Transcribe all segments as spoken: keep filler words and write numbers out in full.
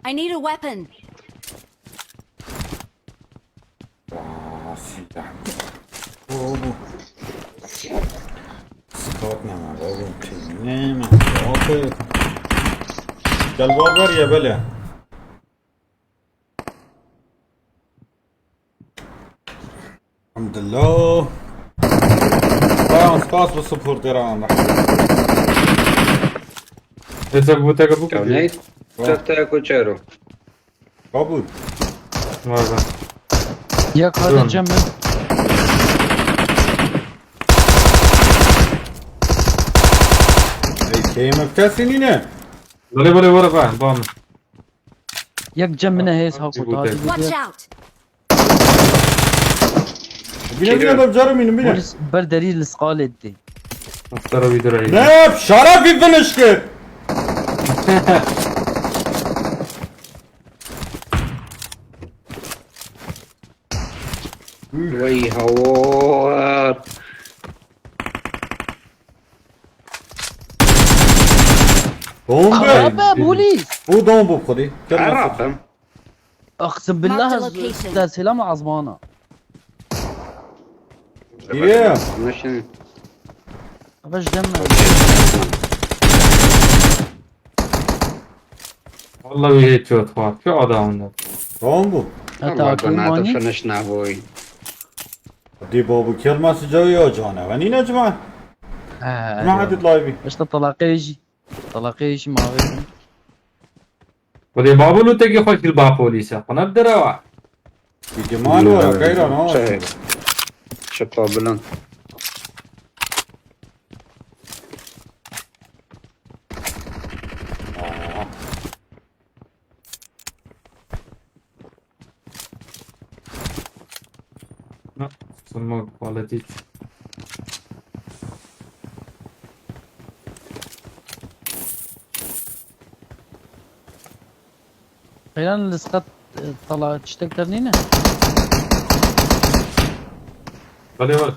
I need a weapon. Aa, silah. Oo, bu. Scout ne var oğlum? Şey, ne mi? Okey. Gel var ver ya böyle. Elhamdülillah. Bayan spas bu sıfır lira ama. Ese bu tek bu Ew neyt? Tefte ku çero. Kabul. Var var. Yek hadi Dön. Cem. Ey, keymek kesin yine. Böyle böyle var ben bam. Yek Cem min hêz ha Hadi ku bu hadi tek. Watch gidiyor. Out! Bine bine de carım inim bine. Polis ber derî li sqal etti. Muhtara bir durayım. Ne? Şeref bir finish kir. Wey hawar. Bombe. Xerabe polis. Bu dom bu xudi. Kırmızı. Arabim. Aqsim billah Marked a location. Te selam azmana. Giriyor. Mişin. Baş deme. Vallahi bir headshot var. Şu adamın. Tamam bu. Hatta Allah akıl bana da mani. finish ne boy. Di babu kelmesi cawi ya cana. Ve nine cima. Ha, Ma hadit live. İşte talaqê jî. Talaqê jî mavê. Xwedê babû lûtekî xwe kir ba polîse. Xwe ne bi derewa. Di mal wara kayra na. Şey. Şipa bilind. Na, smoke quality. Xeyran li sqet e, tala tiştek ternîne. Belê var.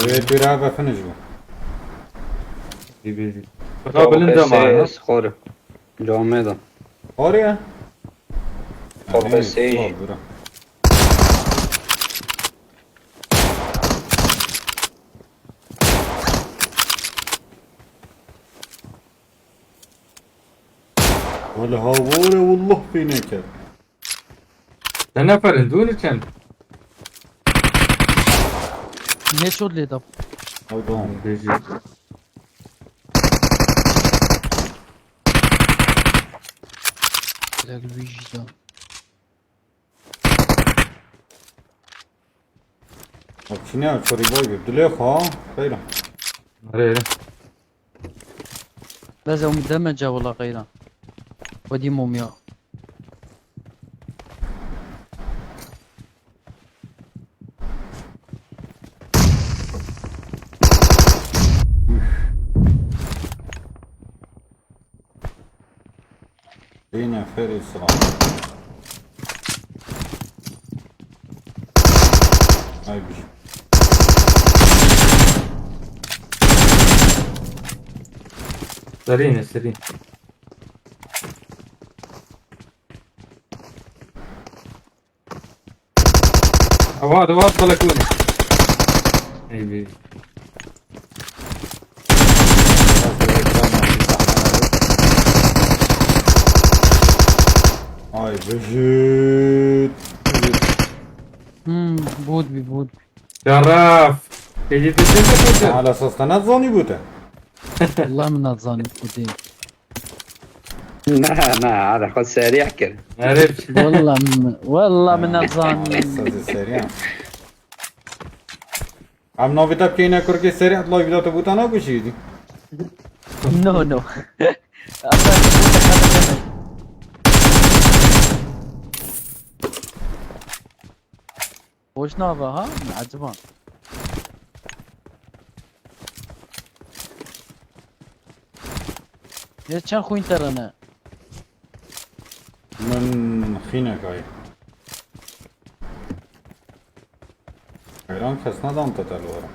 Evet bir abi finish bu. Dibê jî. Bika bilind de ma ya. Xor. Camê de. Oraya. Kafesê jî. Bura. Wala ha vore wallah pê neket. Ne neferin dû ne çend? Ne şod lê da. Ew tamam. Dibê jî. Lal wî jî da. Bak şimdi ya çorî boy bir. Dilê xwe. Xeyra. Erê erê. Bes ew deme ca wala xeyran. Xwedî mumya. Yine Ferit sıra. Ay bir. Serî ne serî. Ava ava balakun. Ey bi. Ay vücut. Hmm, bût bî bût. Şeref. Peki bir şey mi koydu? Hala sasta ne zoni bu te? Wallah min nezanî xwedê. Na na, hada xwe serî kir. Erê. Wallah min, wallah min nezanî. Sazı seri ya. Am novita piyene kurke seri atla vida te butana kuşiydi. No no. Hoş nava ha? Min eciban. Ya çend xwîn te re ne? Min xînek ay. Hayran kes nadan te telwara.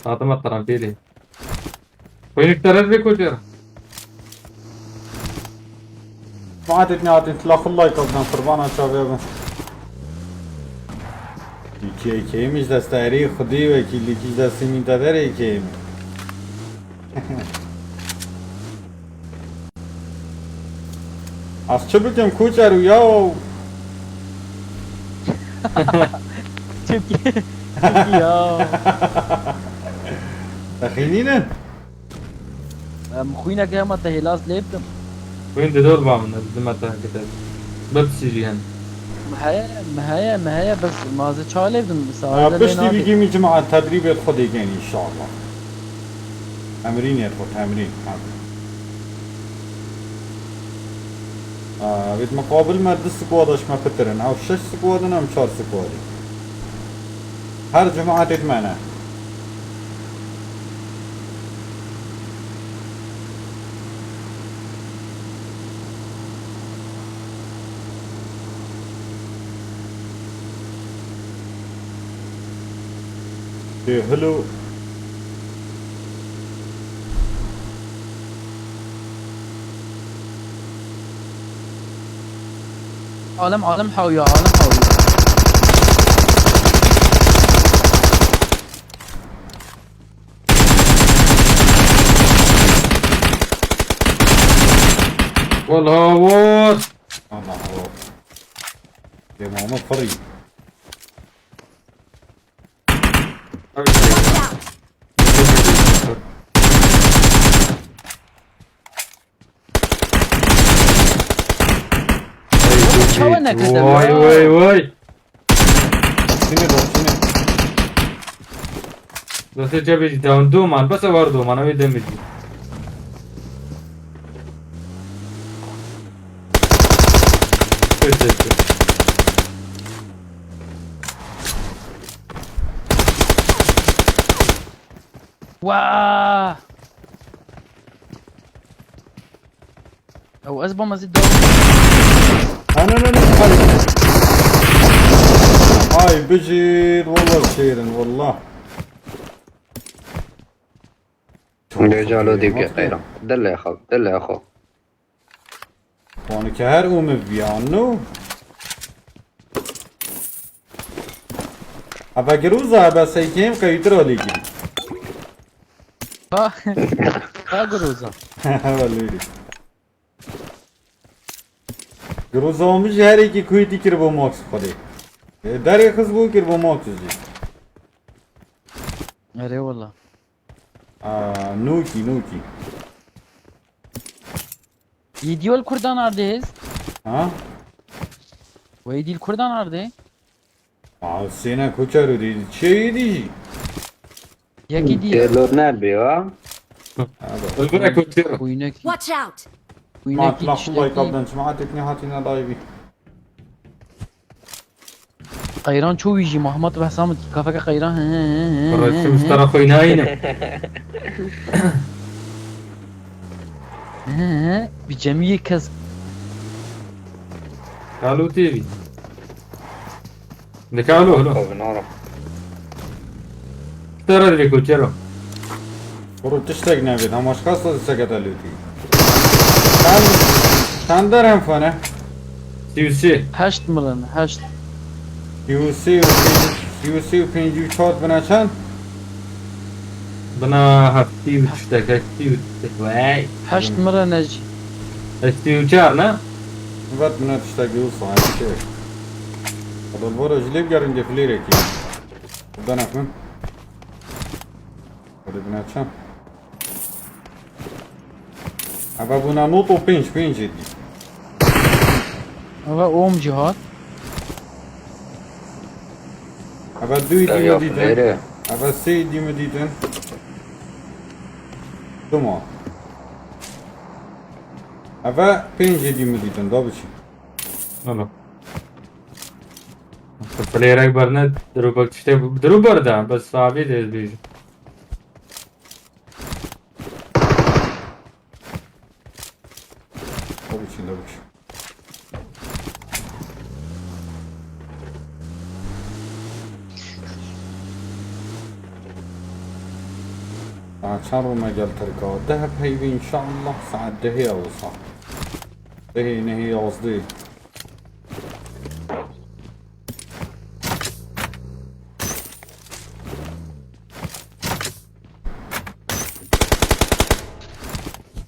Satima terampêlê. Xwînik te re vê kotê re. Cemaetê nehatin, tila xwe like bidan, qurbana çavê bin. Lîkê kêm ji destê erê xwedî wekî lîkî ji destê mînteberê kêm. Az çi bikim, koçero ya? Çi bikim? Çi bikim ya? Te xînînin? Em xwîneke hema te hêlas lê bidim. Xwîn di dor ba min, ez dime te heke te. Bipsî jî hen. Mi heye, mi heye, mi heye, bes ma ez ê çawa lê bidim? Saete Ya, lê piştî nabe. Bigî min cemaet tedrîbê xwe dê gen înşallah. Temrînê xwe, temrîn. Ha. Aa, vêt miqabil me du squad ji me pitir in. Ew şeş squad in, em çar squad in. Her cemaetê me ne. Ê, hello. Alem, alem hawiya, alem hawiya. Wala hawar. Allah Allah. Demamı fırı. Watch out! Çawa nekete Vay ya? Vay vay. Sine bak sine. Destê cebê jî dewn doman, bes ewar doman, ew ê demir jî. Pes et. Waa! Ew ez bom ez ê dew. Ana, ana, ana, ay. Ay, bijîr, wallah şêrin, wallah. Lê calo dî bike qeyran. Dilê xwe, dilê xwe. Wanike her û min viyanno. Ebe giroza, ebe seykêm qewîtir alî girî. Ha, ha giroza. Welî. Giroza min ji her yekî kuytî kir bo Max xwedê. E, derê xiz bû kir bo Max jî. Erê wala. Aa, nokî, nokî. Yedî wal Kurdan ardê hêz? Ha? We yedî li Kurdan ardê? Aa, sêne koçero dî, çê yedî jî. Yekî dî. Têlo nebî ha? Abi. Öbür koçero. Kuynek. Watch out! Kuynek Matla hiç xulay yekî. Kabdan çima hatekne hatine daybi. Qeyran çû wî jî, Mahmud behsa min dî, kafeke qeyran, he, he, he, he, he, Resim he. Stara xwe nayîne. He, he, bi cemiyê kes. Kalo T V. Dikalo, halo. Tabii, ne ara? Tara dirê koçero. Kuru tiştek nebê, tamaşka sazı sekete lütfi. Sen, sen der hem fane. Sî û sê. Heşt mirin, heşt. Sî û sê û pêncî, sî û sê û pêncî û çar bine çend? Bina heftî û tiştek, heftî û tiştek, wey. Heşt mirin e jî. Heftî û çar ne? Vet bine tiştek û sahibi şey. Adalbora jilê bigerin defilêrekî. Bine xwin. Hadi bine çend? Eve bûna not û pênc, pênc êdî. Eve om jî hat. Eve du êdî min dîtin. Eve sê êdî min dîtin. Duma. Eve pênc êdî min dîtin. Da biçî. Alo. Player Ekber ne? Dirûbek tiştê dirûber de. Bes sahabî de ez bêjim. Tabii ki, tabii ki. Saet çend rû me gel Tirka? Deh peyvî înşallah saet dehê ew wisa. Dehê nehê yazdê.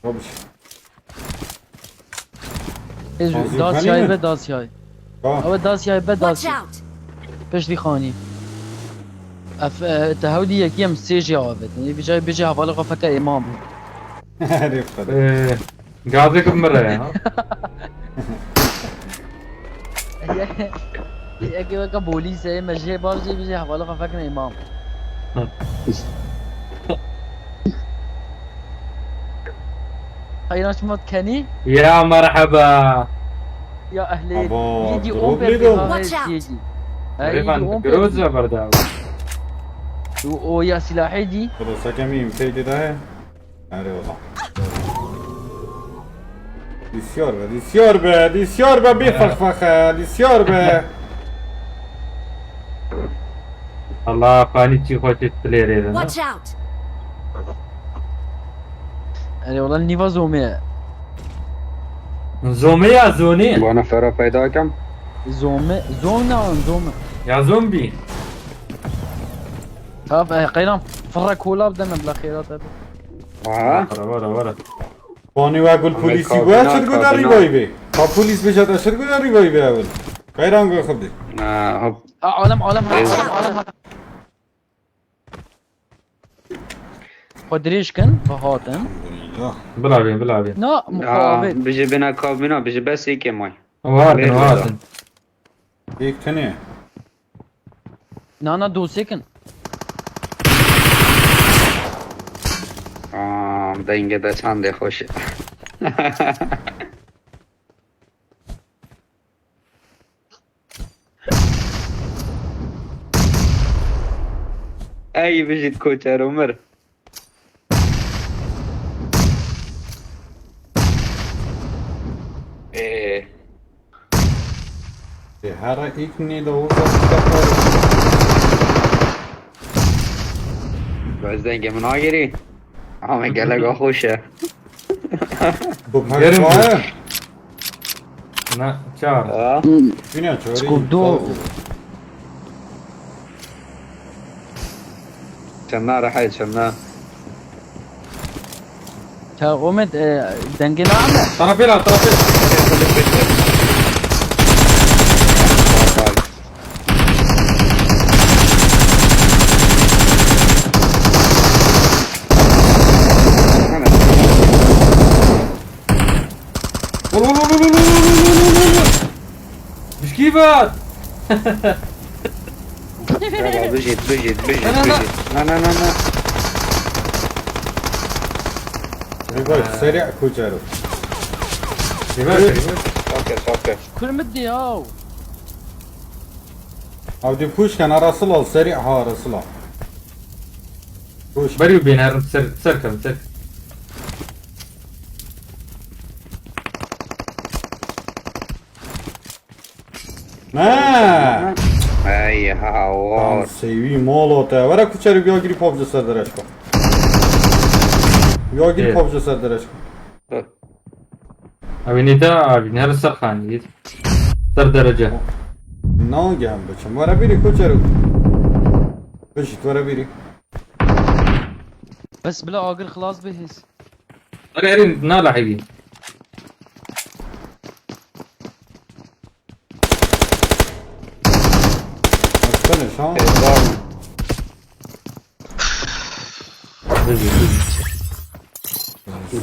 Rubbish. Ez Azî Dasyayê kanî be mi? Dasyayê. Ha. Ew Dasyayê be Watch Dasyayê. Out! Piştî xanî. Ef, e, te hewdî yekî em sê jê avêtin. Ê vî cayê bêjê hevalê xwe feke êman bû. Herê xwe. Ee, gazek bi min re ya. Yekê weke polîs e, me jê bar jê bêjê hevalê xwe feke êman. Xeyran şima dikenî? Ya merheba. Ya ehlê. Abo, Yedî drop on lê pê do. Ha, Watch out. Yedî. Ha, Rêvan, Yedî on pê. Groza berdaw. O, o ya silahê dî. Xweda sekem îm peyde daye. Erê wala. Disyar be, disyar be, disyar be, bê fexfexe, disyar be. Allah, fanî çî xwe çi dilê rê de, ne? Watch out! Erê wala nîva zomê ye. Zomê ya zonê? Bana fera peyda kem. Zomê, zomê, zomê. Ya zombi. Tav, e, qeyran, fırra kola bidene bila xêra te be. Ha? Vara, vara, vara. Panî we gul Amê polîsî kabina, got, çi digot kabina. Rîvayvê? Ha polîs bêje te çi digot rîvayvê ewil. Qeyran got xibdî. Ha, hop. Ha, alem, alem, ha, Eyvah. Alem, alem, ha. Xwe dirêj kin, xwe hatin. Elhamdülillah. Bilavê, bilavê. Na, Ha, muxavê. Bije bina kabina, bije bes êkê may. Ew hatin, ew Eyvah. Hatin. Yek tenê. Na, na, dosê kin. Aa, denge de çandê xweş e. Ey bijît koçero mir. Ee. Ê, here îlk nê de wisa. Bez dengê min agirî. Ama gelek xweş e. Bu Gerim. Perçaye. Ne, çar. Ha? Bine çorî. Scope du. Çemna rehay, çemna. Ya Ahmet, e, dengê ne Ahmet? Tarafê la, tarafê. Ol, ol, ol. Bişkî vat. Yala, bijît, bijît, bijît, Na, na, na. Bijît. Na, na, na, na. Revive, serî kucero. Revive, revive. Sake, sake. Kurmit diyaw. Avdî push ken, ara sila, serî ha, ara sila. Push. Berî û bîn herin ser, ser kevin, ser. Ne? Ey, ha, Lan o. Seyvî molo te. Were kuçeri biya girî pavce ser dereşka. Biya girî Ê. Pavce ser dereşka. Hı. Evî nîta, evî nere ser xanî. Ser derece. Na gem biçim. Were bîrî kuçeri. Bijît, were bîrî. Bes bila agir xilas bihis. Erê, erê, na lehî. Baksana şu an.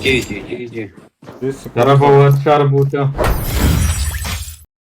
G G, G G. Tarafa wan çar bûta.